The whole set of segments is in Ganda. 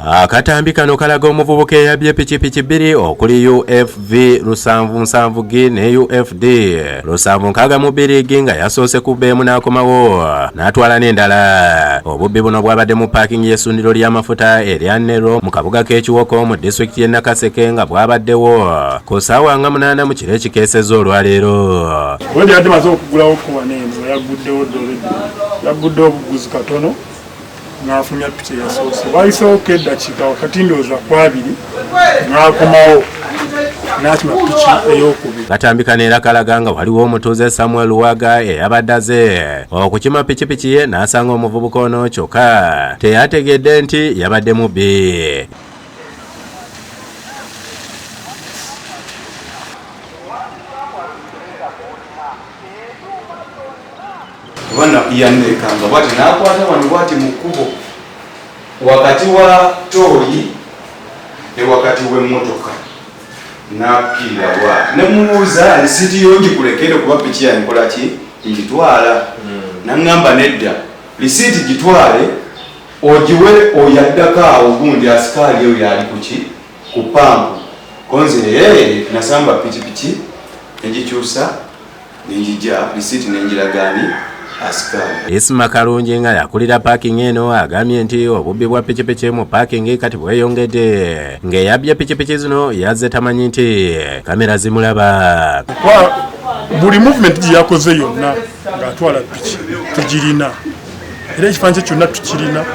Akatambi kano kalaga omuvubuka eyabbye pikipiki bbiri okuli UFV 77 G ne UFD 762 G nga yasoose kubba emu n'akomawo n'atwala n'endala. Obubbi buno bwabadde mu paakingi y'essundiro ly'amafuta erya Nero mu kabuga k'e Kiwoko mu disitulikiti y'e Nakaseke nga bwabaddewo ku ssaawa nga 8 mu kiro ekikeesezza olwaleero. Obwedda yadde maze okugulawo ko wano eno nga yagguddewo dda olwedda yagguddewo obuguzi katono n'afumya piki eyasoose wayisewo ko eddakiika wakati ndowooza ku abiri n'akomawo n'akima piki ey'okubiri. Katambi kano era kalaga nga waliwo omutuuze Samuel Luwaga eyabadde aze okukima pikipiki ye n'asanga omuvubuka ono kyokka teyategedde nti yabadde mubbi. Oba yanneekanga bwati n'akwata wano bwati mu kkubo wakati wa tooyi ne wakati w'emmotoka n'akkirira bwati ne mubuuza lisiiti yo ngikulekere kuba piki yange nkola ki ngitwala n'aŋŋamba nedda lisiiti gitwale ogiwe oyo addako awo gundi asikaali oyo ali kuki ku pampu konze nasamba pikipiki negikyusa nenjija risiiti nenjiraga ani asikaali. Isma Kalungi nga yakulira paakingi eno agambye nti obubbi bwa pikipiki mu paakingi kati bweyongedde ng'eyabbye pikipiki zino yazze tamanyi nti kamera zimulaba. Buli movement gye yakoze yonna ng'atwala piki tugirina era ekifaananyi kye kyonna tukirina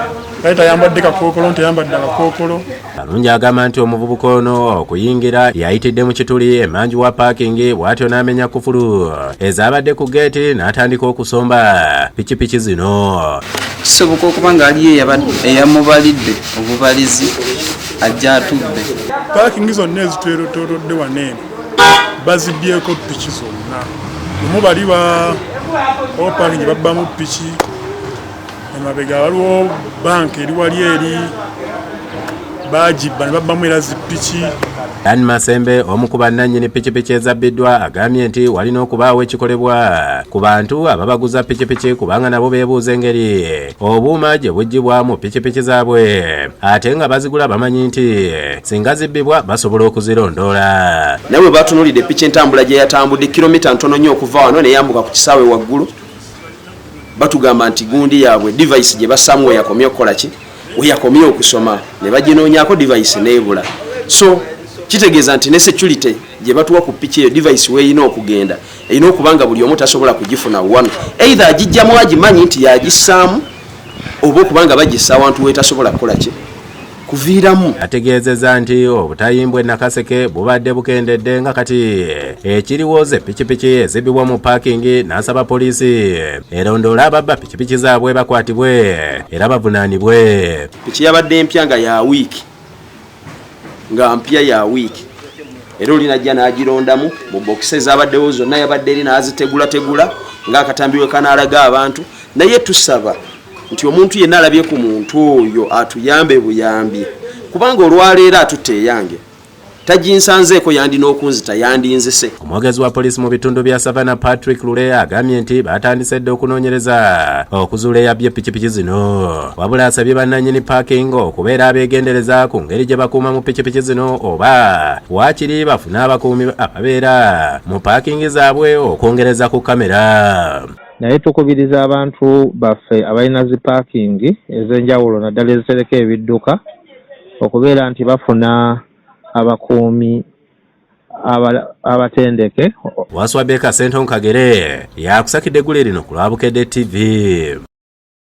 kale tayambadde kakookolo nteyambadde akakookolo. Kalungi agamba nti omuvubuka ono okuyingira yayitidde mu kituli emanju wa paakingi bw'atyo n'amenya kufulu ezaabadde ku geeti n'atandika okusomba pikipiki zino. Kisoboka okuba ng'aliyo eyamubalidde obubalizi ajja atubbe. Paakingi zonna ezitwetoolodde wano eno bazibbyeko piki zonna. Lumu bali ba paakingi gye babbamu piki emabega waliwo banka eri wali eri bagibba ne babbamu era zipiki. Dan Masembe omu ku bannannyini pikipiki ezabbiddwa agambye nti walina okubaawo ekikolebwa ku bantu ababaguza pikipiki kubanga nabo beebuuza engeri obuuma gye buggyibwa mu pikipiki zaabwe ate nga bazigula bamanyi nti singa zibbibwa basobola okuzirondoola. Naye bwe batunuulidde piki entambula gye yatambudde kilomita ntono nnyo okuva wano neyambuka ku kisaawe waggulu, batugamba nti gundi yaabwe device gye bassaamu we yakomye okukola ki, we yakomye okusoma ne baginoonyaako device n'ebula. So kitegeeza nti ne security gye batuwa ku piki eyo device weerina okugenda erina okuba nga buli omu tasobola kugifuna wano, either agijjamu agimanyi nti yagissaamu oba okuba nga bagissa awantu wetasobola kukola ki kuviiramu. Yategeezezza nti obutayimbwa e Nakaseke bubadde bukendedde nga kati ekiriwo ze pikipiki ezibbibwa mu paakingi n'asaba poliisi erondoole ababba pikipiki zaabwe bakwatibwe era bavunaanibwe. Piki yabadde mpya nga ya wiiki, nga mpya ya wiiki era oli najja n'agirondamu mu bokisi ezabaddewo zonna yabadde eri n'azitegulategula ng'akatambi we kanaalaga abantu. Naye tusaba nti omuntu yenna alabye ku muntu oyo atuyambe buyambi, kubanga olwaleero atutte eyange taginsanzeeko yandi n'okunzita yandinzise. Omwogezi wa poliisi mu bitundu bya Savannah Patrick Lule agambye nti batandise dda okunoonyereza okuzuula eyabbye pikipiki zino, wabula asabye bannannyini parking okubeera abeegendereza ku ngeri gye bakuumamu pikipiki zino oba waakiri bafune abakuumi ababeera mu parking zaabwe okwongereza ku kamera. Naye tukubiriza abantu baffe abalina zi parking ez'enjawulo naddala ezitereka ebidduka okubeera nti bafuna abakuumi abatendeke. Waswa Baker Ssentongo Kagere yakusakidde eggulire lino ku lwa Bukedde TV.